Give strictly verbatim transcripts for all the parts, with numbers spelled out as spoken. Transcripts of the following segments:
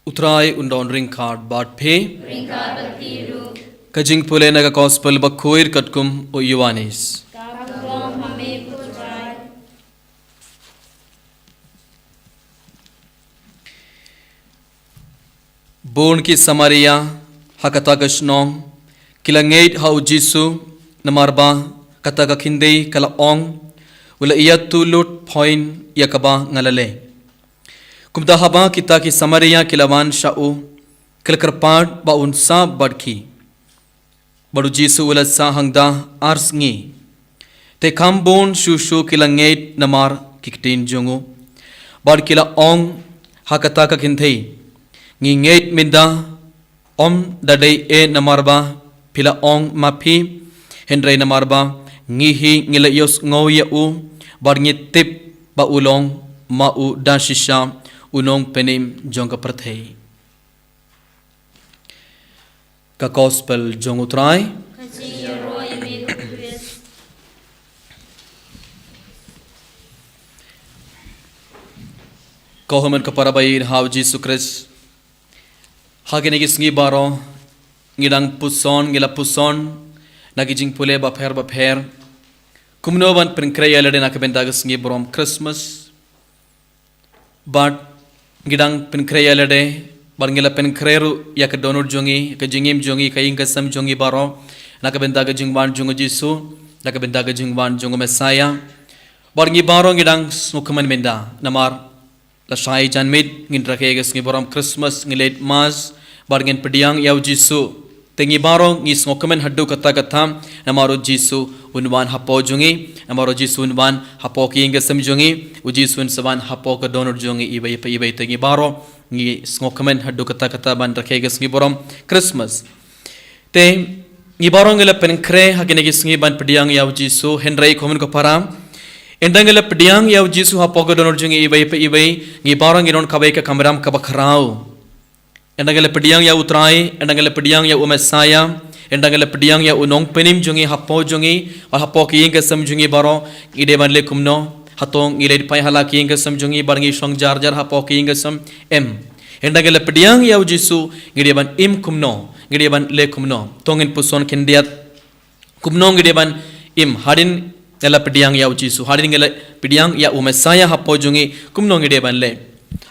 U Trai un don ryngkat bad phi. Ryngkat bad phi ruh. Ka jingpule na ka Gospel bakhuid katkum u Ïoannis. Ka burom ha me ko Trai. Bun ki Samaria ha kata ka shnong ki la ngeit ha u Jisu, namar ba kata ka khyndew ka la ong, u la ïathuh lut poi ïa kaba nga la leh. Kumta haba kita ki Samaria ki la wan sha u, ki la kyrpad ba un sah bad ki. Bad u Jisu u la sah hangta ar sngi. Te kham bun shuh shuh ki la ngeit namar ki ktien jong u. Bad ki la ong ha kata ka kynthei, ngi ngeit mynta, ym da dei eh namar ba phi la ong ma phi, hynrei namar ba ngi hi ngi la ïohsngew ïa u, bad ngi tip ba u long ma u da shisha u nongpynim jong ka pyrthei. Ka Gospel jong u Trai. Ko hynmen ko para ba ïeit ha u Jisu Khrist. Ha kine ki sngi baroh ngi dang puson, ngi la puson na ki jingpule bapher bapher. Kumno ban pynkhreh ïa lade na ka bynta ka sngi burom Christmas. Bad ngi dang pynkhreh ïa lade, bad ngi la pynkhreh ruh ïa ka dohnud jong ngi, ka jingim jong ngi, ka ïing ka sem jong ngi baroh na ka bynta ka jingwan jong u Jisu, na ka bynta ka jingwan jong u Messiah. Bad ngi baroh ngi dang sngewkmen mynta namar lashai janmiet ngin rakhe ka sngi burom Christmas, ngi leit Mass, bad ngin pdiang ïa u Jisu. Te ngi baroh ngi sngewkmen haduh katta katta, namar u Jisu un wan hapoh jong ngi, namar u Jisu un wan hapoh ka ïing ka sem jong ngi, u Jisu un sa wan hapoh ka dohnud jong ngi iwei pa iwei. Te ngi baroh ngi sngewkmen haduh katta katta ban rakhe ka sngi burom Christmas. Te ngi baroh ngi la pynkhreh ha kine ki sngi ban pdiang ïa u Jisu, hynrei ko hynmen ko para, ynda ngi la pdiang ïa u Jisu hapoh ka dohnud jong ngi iwei pa iwei, ngi baroh ngi don kawei ka kamram kaba khraw. Ynda ngi la pdiang ïa u Trai, ynda ngi la pdiang ïa u Messiah, ynda ngi la pdiang ïa u nongpynim jong ngi hapoh jong ngi, bad hapoh ka ïing ka sem jong ngi baroh, ngi dei ban leh kumno? Hato ngi leit phai ha la ka ïing ka sem jong ngi bad ngi shong jar jar hapoh ka ïing ka sem? Em. Ynda ngi la pdiang ïa u Jisu, ngi dei ban im kumno? Ngi dei ban leh kumno? To ngin puson khyndiat. Kumno ngi dei ban im hadien ngi la pdiang ïa u Jisu, hadien ngi la pdiang ïa u Messiah hapoh jong ngi, kumno ngi dei ban leh?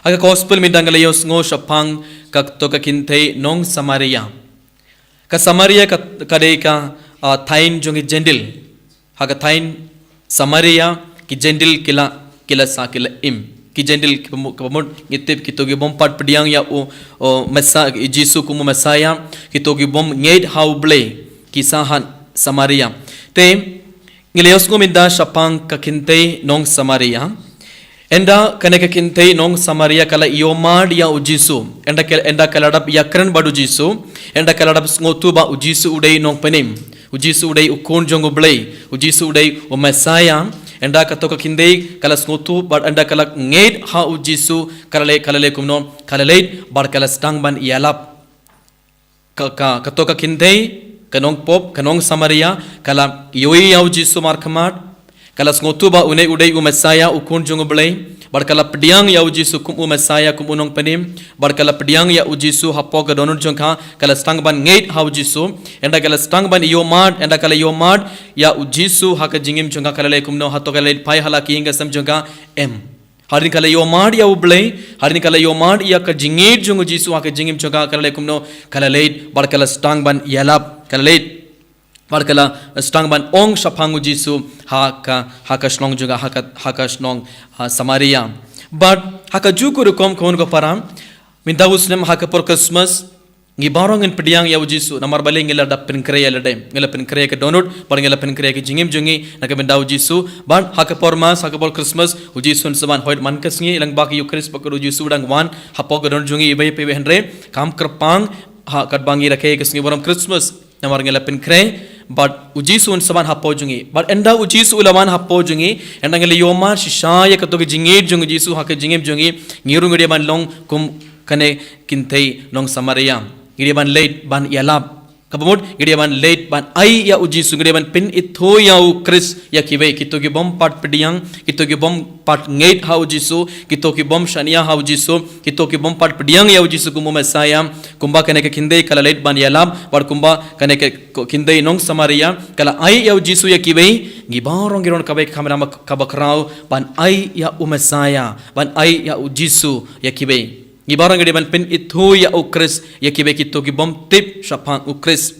Ha ka Gospel mynta ngi la ïohsngew shaphang kato ka kynthei nong Samaria. Ka Samaria ka, ka dei ka, ah, thaiñ jong ki Jentil. Ha ka thaiñ Samaria ki Jentil ki la, ki la sah, ki la im. Ki Jentil kiba mut, kiba mut ngi tip kito ki bym pat pdiang ïa u, u Messa-, Jisu kum u Messiah, kito ki bym ngeit ha u Blei, ki sah ha Samaria. Te ngi la ïohsngew mynta shaphang ka kynthei nong Samaria. Ynda kane ka kynthei nong Samaria ka la ïohmad ïa u Jisu. Ynda ka, ynda ka la dep ïakren bad u Jisu. Ynda ka la dep sngewthuh ba u Jisu u dei u nongpynim. U Jisu u dei u Khun jong u Blei. U Jisu u dei u Messiah. Ynda kato ka kynthei ka la sngewthuh bad ynda ka la ngeit ha u Jisu, ka la leh, ka la leh kumno? Ka la leit bad ka la sdang ban ïalap. Ka, ka, kato ka kynthei, ka nongpop, ka nong Samaria, ka la ïohi ïa u Jisu markhmat, ka la sngewthuh ba une u dei u Messiah, u Khun jong u Blei, bad ka la pdiang ïa u Jisu kum u Messiah, kum u nongpynim, bad ka la pdiang ïa u Jisu hapoh ka dohnud jong ka, ka la sdang ban ngeit ha u Jisu, ynda ka la sdang ban ïohmad, ynda ka la ïohmad ïa u Jisu ha ka jingim jong ka, ka la leh kumno? Hato ka la leit phai ha la ka ïing ka sem jong ka? Em. Hadien ka la ïohmad ïa u Blei, hadien ka la ïohmad ïa ka jingngeit jong u Jisu ha ka jingim jong ka, ka la leh kumno? Ka la leit bad ka la sdang ban ïalap, ka la leit bad ka la sdang ban ong shaphang u Jisu ha ka, ha ka shnong jong ka, ha ka, ha ka shnong, ha Samaria. Bad ha kajuh ka rukom ko hynmen ko para, mynta u snem ha ka por Christmas, ngi baroh ngin pdiang ïa u Jisu, namar balei? Ngi la dep pynkhreh ïa lade, ngi la pynkhreh ïa ka dohnud, bad ngi la pynkhreh ïa ka jingim jong ngi na ka bynta u Jisu, bad ha ka por Mass, ha ka por Christmas, u Jisu un sa wan. Hooid man ka sngi lyngba ka Eucharist ba ka, u Jisu u dang wan hapoh ka dohnud jong ngi iwei pa iwei, hynrei kam kyrpang ha katba ngi rakhe ka sngi burom Christmas, namar ngi la pynkhreh, bad u Jisu un sa wan hapoh jong ngi. Bad ynda u Jisu u la wan hapoh jong ngi, ynda ngi la ïohmad shisha ïa kato ka jingngeit jong u Jisu ha ka jingim jong ngi, ngi ruh ngi dei ban long kum kane kynthei nong Samaria. Ngi dei ban leit ban ïalap. Kaba mut, ngi dei ban leit ban ai ïa u Jisu, ngi dei ban pynithuh ïa u Khrist ïa kiwei, kito ki bym pat pdiang, kito ki bym pat ngeit ha u Jisu, kito ki bym shaniah ha u Jisu, kito ki bym pat pdiang ïa u Jisu kum u Messiah. Kumba kane ka khyndai ka la leit ban ïalap, bad kumba kane ka ko-, khyndai nong Samaria ka la ai ïa u Jisu ïa kiwei, ngi baroh ngi don kawei ka kamram kaba khraw ban ai ïa u Messiah, ban ai ïa u Jisu ïa kiwei. Ngi baroh ngi dei ban pynithuh ïa u Khrist ïa kiwei, kito ki bym tip shaphang u Khrist.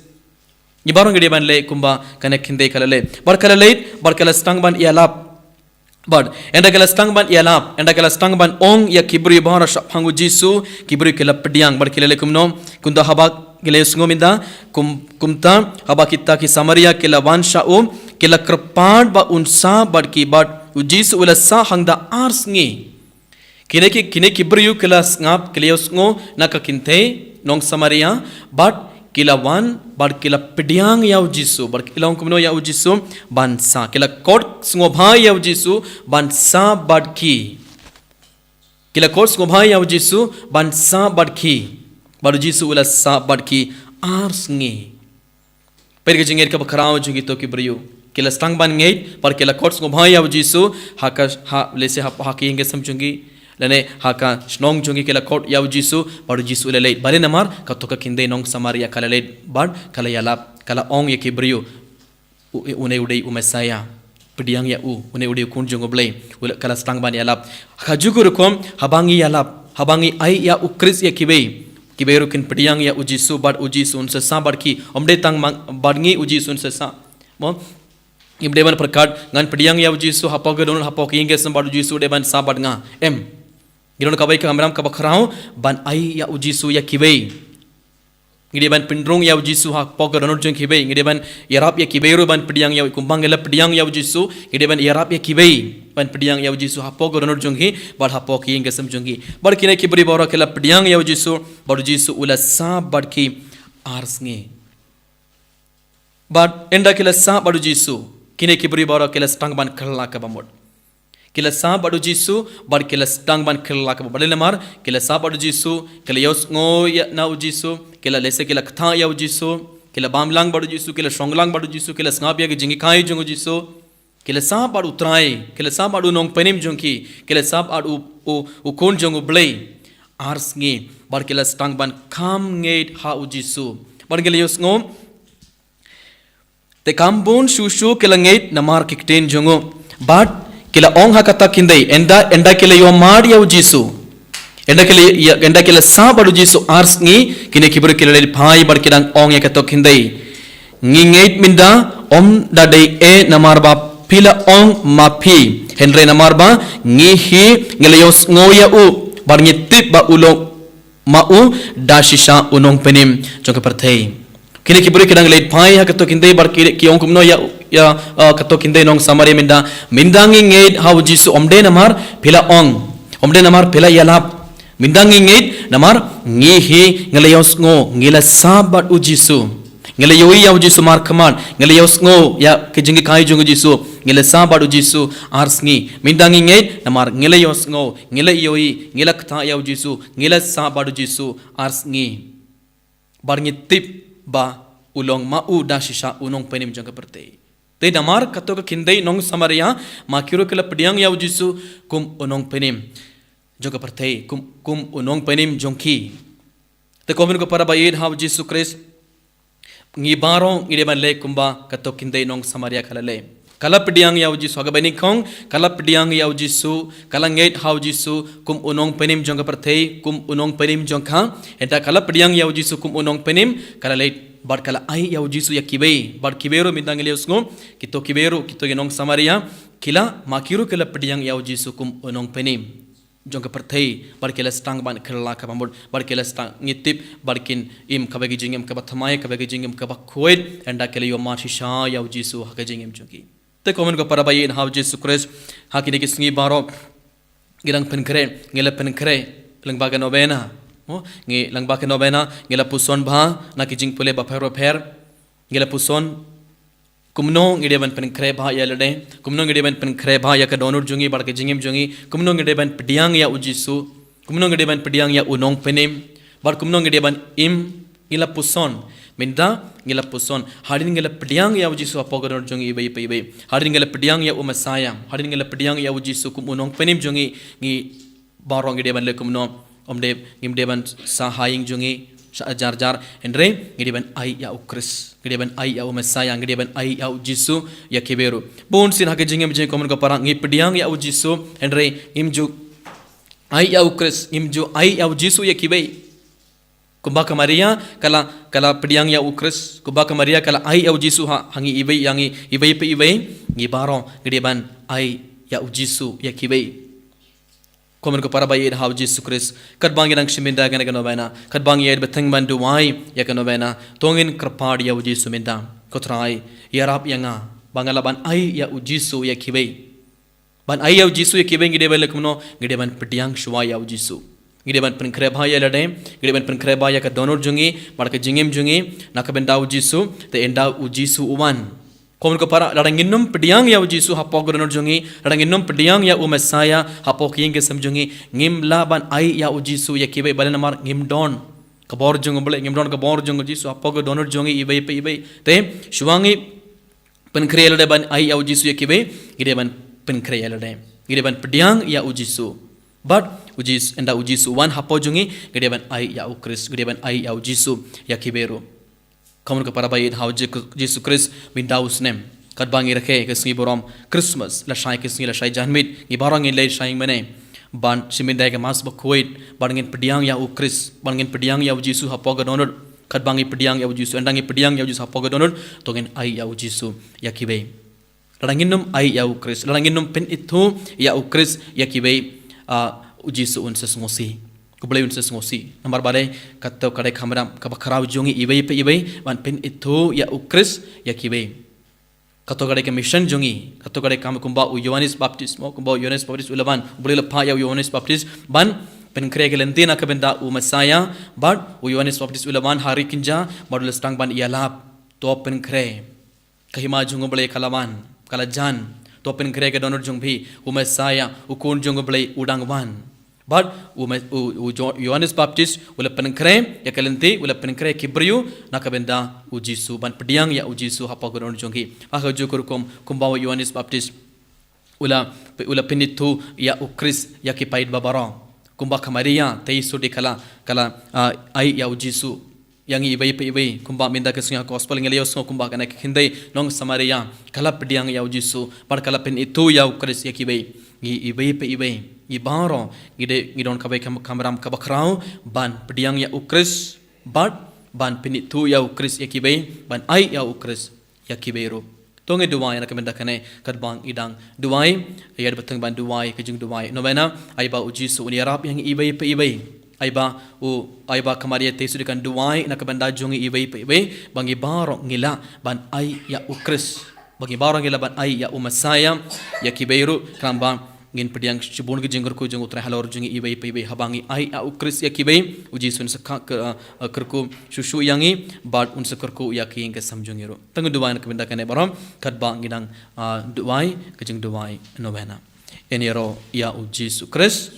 Ngi baroh ngi dei ban leh kumba kane ka khyndai ka la leh. Bad ka la leit, bad ka la sdang ban ïalap. Bad ynda ka la sdang ban ïalap, ynda ka la sdang ban ong ïa ki briew baroh shaphang u Jisu, ki briew ki la pdiang, bad ki la leh kumno, kumta haba ki la ïohsngew mynta, kum, kumta haba kita ki Samaria ki la wan sha u, ki la kyrpad ba un sah bad ki, bad u Jisu u la sah hangta ar sngi. Kine ki, kine ki briew ki la sngap, ki la ïohsngew na ka kynthei nong Samaria, bad ki la wan, bad ki la pdiang ïa u Jisu, bad ki la ong kumno ïa u Jisu, ban sah. Ki la khot sngewbha ïa u Jisu ban sah bad ki. Ki la khot sngewbha ïa u Jisu ban sah bad ki. Bad u Jisu u la sah bad ki ar sngi. Peit ka jingngeit kaba khraw jong kito ki briew. Ki la sdang ban ngeit, bad ki la khot sngewbha ïa u Jisu, ha ka, ha, lehse ha, ha ki ïing ki sem jong ki, lane ha ka shnong jong ki ki la khot ïa u Jisu, bad u Jisu u la leit. Balei? Namar kato ka khyndai nong Samaria ka la leit, bad ka la ïalap, ka la ong ïa ki briew, u, une u dei u Messiah. Pdiang ïa u, une u dei u Khun jong u Blei. U la, ka la sdang ban ïalap. Kajuh ka rukom, haba ngi ïalap, haba ngi ai ïa u Khrist ïa kiwei, kiwei ruh kin pdiang ïa u Jisu, bad u Jisu un sa sah bad ki. Ym dei tang ma, bad ngi, u Jisu un sa sah. Mo? Ngim dei ban pyrkhat, ngan pdiang ïa u Jisu hapoh ka dohnud, hapoh ka ïing ka sem, bad u Jisu u dei ban sah bad nga. Em. Ngi don kawei ka kamram kaba khraw ban ai ïa u Jisu ïa kiwei. Ngi dei ban pynrung ïa u Jisu hapoh ka dohnud jong kiwei. Ngi dei ban ïarap ïa kiwei ruh ban pdiang ïa u, kumba ngi la pdiang ïa u Jisu, ngi dei ban ïarap ïa kiwei ban pdiang ïa u Jisu hapoh ka dohnud jong ki, bad hapoh ka ïing ka sem jong ki. Bad kine ki briew baroh ki la pdiang ïa u Jisu, bad u Jisu u la sah bad ki ar sngi. Bad ynda ki la sah bad u Jisu, kine ki briew baroh ki la sdang ban kylla kaba mut. Ki la sah bad u Jisu, bad ki la sdang ban kylla kaba mut. Balei? Namar ki la sah bad u Jisu, ki la ïohsngew ïa na u Jisu, ki la, lehse ki la ktah ïa u Jisu, ki la bam lang bad u Jisu, ki la shong lang bad u Jisu, ki la sngap ïa ki jinghikai jong u Jisu. Ki la sah bad u Trai, ki la sah bad u Nongpynim jong ki, ki la sah bad u, u, u Khun jong u Blei. Ar sngi, bad ki la sdang ban kham ngeit ha u Jisu. Bad ki la ïohsngew, te kam bun shuh shuh ki la ngeit namar ki ktien jong u. Bad ki la ong ha kata ka khyndai, ynda, ynda ki la ïohmad ïa u Jisu, ynda ki la, ïa, ynda ki la sah bad u Jisu ar sngi, kine ki briew ki la leit phai bad ki dang ong ïa kata ka khyndai, ngi ngeit mynta, ym da dei eh namar ba phi la ong ma phi, hynrei namar ba ngi hi ngi la ïohsngew ïa u, bad ngi tip ba u long ma u da shisha u Nongpynim jong ka pyrthei. Kine ki briew ki dang leit phai ha kata ka khyndai, bad ki, ki ong kumno ïa, ïa, uh, kata ka khyndai nong Samaria mynta, mynta ngi ngeit ha u Jisu, ym dei namar phi la ong, ym dei namar phi la ïalap. Mynta ngi ngeit namar ngi hi ngi la ïohsngew, ngi la sah bad u Jisu. Ngi la ïohi ïa u Jisu markhmat, ngi la ïohsngew ïa ki jinghikai jong u Jisu, ngi la sah bad u Jisu ar sngi. Mynta ngi ngeit namar ngi la ïohsngew, ngi la ïohi, ngi la ktah ïa u Jisu, ngi la sah bad u Jisu ar sngi. Bad ngi tip ba u long ma u da shisha u Nongpynim jong ka pyrthei. Te namar kata ka khyndai nong Samaria, ma ki ruh ki la pdiang ïa u Jisu kum u Nongpynim jong ka pyrthei, kum, kum u Nongpynim jong ki. Te ko myn ko para ba ïeit ha u Jisu Khrist, ngi baroh ngi dei ban leh kumba kata ka khyndai nong Samaria ka la leh. Ka la pdiang ïa u Jisu ha kaba nyngkong, ka la pdiang ïa u Jisu, ka la ngeit ha u Jisu kum u Nongpynim jong ka pyrthei, kum u Nongpynim jong ka. Ynda ka la pdiang ïa u Jisu kum u Nongpynim, ka la leit bad ka la ai ïa u Jisu ïa kiwei, bad kiwei ruh mynta ngi la ïohsngew, kito kiwei ruh, kito ki nong Samaria, ki la, ma ki ruh ki la pdiang ïa u Jisu kum u Nongpynim jong ka pyrthei, bad ki la sdang ban kylla kaba mut, bad ki la sdang, ngi tip, bad kin im kaba ki jingim kaba thymmai, kaba ki jingim kaba khuid, ynda ki la ïohmad shisha ïa u Jisu ha ka jingim jong ki. Te ko myn ko para ba ïeit ha u Jisu Khrist, ha kine ki sngi baroh, ngi dang pynkhreh, ngi la pynkhreh lyngba ka novena. Mo, ngi lyngba ka novena, ngi la puson bha na ki jingpule bapher bapher. Ngi la puson kumno ngi dei ban pynkhreh bha ïa lade, kumno ngi dei ban pynkhreh bha ïa ka dohnud jong ngi bad ka jingim jong ngi, kumno ngi dei ban pdiang ïa u Jisu, kumno ngi dei ban pdiang ïa u Nongpynim, bad kumno ngi dei ban im, ngi la puson. Mynta ngi la puson, hadien ngi la pdiang ïa u Jisu hapoh ka dohnud jong ngi iwei pa iwei. Hadien ngi la pdiang ïa u Messiah, hadien ngi la pdiang ïa u Jisu kum u nongpynim jong ngi, ngi baroh ngi dei ban leh kumno? Ym dei, ngim dei ban sah ha ïing jong ngi sha jar jar, hynrei ngi dei ban ai ïa u Khrist, ngi dei ban ai ïa u Messiah, ngi dei ban ai ïa u Jisu ïa kiwei ruh. Bun sien ha ka jingim jong ngi ko mon ko para, ngi pdiang ïa u Jisu, hynrei ngim ju ai ïa u Khrist, ngim ju ai ïa u Jisu ïa kiwei. Kumba ka Maria ka la, ka la pdiang ïa u Khrist, kumba ka Maria ka la ai ïa u Jisu ha, ha ngi iwei, ïa ngi iwei pa iwei, ngi baroh ngi dei ban ai ïa u Jisu ïa kiwei. Ko mon ko para ba ïeit ha u Jisu Khrist, katba ngi dang shim bynta ïa kane ka novena, katba ngi ïeit bteng ban duwai ïa ka novena, to ngin kyrpad ïa u Jisu mynta. Ko Trai, ïarap ïa nga ba nga lah ban ai ïa u Jisu ïa kiwei. Ban ai ïa u Jisu ïa kiwei ngi dei ban leh kumno? Ngi dei ban pdiang shuwa ïa u Jisu. Ngi dei ban pynkhreh bha ïa lade, ngi dei ban pynkhreh bha ïa ka dohnud jong ngi bad ka jingim jong ngi na ka bynta u Jisu, te ynda u Jisu u wan. Ko mon ko para, lada ngin ym pdiang ïa u Jisu hapoh ka dohnud jong ngi, lada ngin ym pdiang ïa u Messiah hapoh ka ïing ka sem jong ngi, ngim lah ban ai ïa u Jisu ïa kiwei, balei? Namar ngim don ka bor jong u Blei, ngim don ka bor jong u Jisu hapoh ka dohnud jong ngi iwei pa iwei. Te shuwa ngi pynkhreh ïa lade ban ai ïa u Jisu ïa kiwei, ngi dei ban pynkhreh ïa lade, ngi dei ban pdiang ïa u Jisu. Bad u Jisu, ynda u Jisu wan hapoh jong ngi, ngi dei ban ai ïa u Khrist, ngi dei ban ai ïa u Jisu ïa kiwei ruh. Ko mon ko para ba ïeit ha u Ji-, Jisu Khrist, mynta u snem, katba ngi rakhe ka sngi burom Christmas, lashai ka sngi, lashai janmiet, ngi baroh ngin leit sha ïing mane ban shim bynta ïa ka Mass bakhuid, ban ngin pdiang ïa u Khrist, ban ngin pdiang ïa u Jisu hapoh ka dohnud. Katba ngi pdiang ïa u Jisu, ynda ngi pdiang ïa u Jisu hapoh ka dohnud, to ngin ai ïa u Jisu ïa kiwei. Lada ngin ym ai ïa u Khrist, lada ngin ym pynithuh ïa u Khrist ïa kiwei, ah, u Jisu un sa sngewsih. U Blei un sa sngewsih. Namar balei? Kato ka dei ka kamram kaba khraw jong ngi iwei pa iwei ban pynithuh ïa u Khrist ïa kiwei. Kato ka dei ka mission jong ngi, kato ka dei ka kam kumba u Ïoannis Baptist, mo, kumba u Ïoannis Baptist u la wan, u Blei u la phah ïa u Ïoannis Baptist ban pynkhreh ka lynti na ka bynta u Messiah, bad u Ïoannis Baptist u la wan ha ri kynja, bad u la sdang ban ïalap, to pynkhreh. Ka hima jong u Blei ka la wan, ka la jan, to pynkhreh ka dohnud jong phi, u Messiah, u Khun jong u Blei u dang wan. Bad u Me-, u, u Jo-, Ïoannis Baptist u la pynkhreh ïa ka lynti, u la pynkhreh ki briew na ka bynta u Jisu, ban pdiang ïa u Jisu hapoh ka dohnud jong ki. Ha kajuh ka rukom kumba u Ïoannis Baptist u la, u la pynithuh ïa u Khrist ïa ki paid ba baroh. Kumba ka Maria, te Jisu dei ka la, ka la, ah, ai ïa u Jisu ïa ngi iwei pa iwei, kumba mynta ka sngi ha gospel ngi la ïohsngew kumba kane ka khyndai nong Samaria ka la pdiang ïa u Jisu, bad ka la pynithuh ïa u Khrist ïa kiwei. Ngi iwei pa iwei, ngi baroh, ngi dei, ngi don kawei ka kam-, kamram kaba khraw ban pdiang ïa u Khrist, bad ban pynithuh ïa u Khrist ïa kiwei, ban ai ïa u Khrist ïa kiwei ruh. To ngin duwai na ka bynta kane, katba ngi dang duwai, ïa ba tang ban duwai ka jingduwai novena, ai ba u Jisu un ïarap ïa ngi iwei pa iwei. Ai ba u, ai ba ka Maria te Jisu dei kan duwai na ka bynta jong ngi iwei pa iwei, ba ngi baroh ngi lah ban ai ïa u Khrist, ba ngi baroh ngi lah ban ai ïa u Messiah ïa kiwei ruh, khnang ba ngin pdiang shibun ka jingkyrkhu jong u Trai halor jong ngi iwei pa iwei. Haba ngi ai ïa u Khrist ïa kiwei, u Jisu un sa ka, ka, uh, kyrkhu shuh shuh ïa ngi, bad un sa kyrkhu ïa ka ïing ka sem jong ngi ruh. To ngin duwai na ka bynta kane baroh, katba ngi dang, ah, duwai ka jingduwai novena. Yn ïaroh ïa u Jisu Khrist.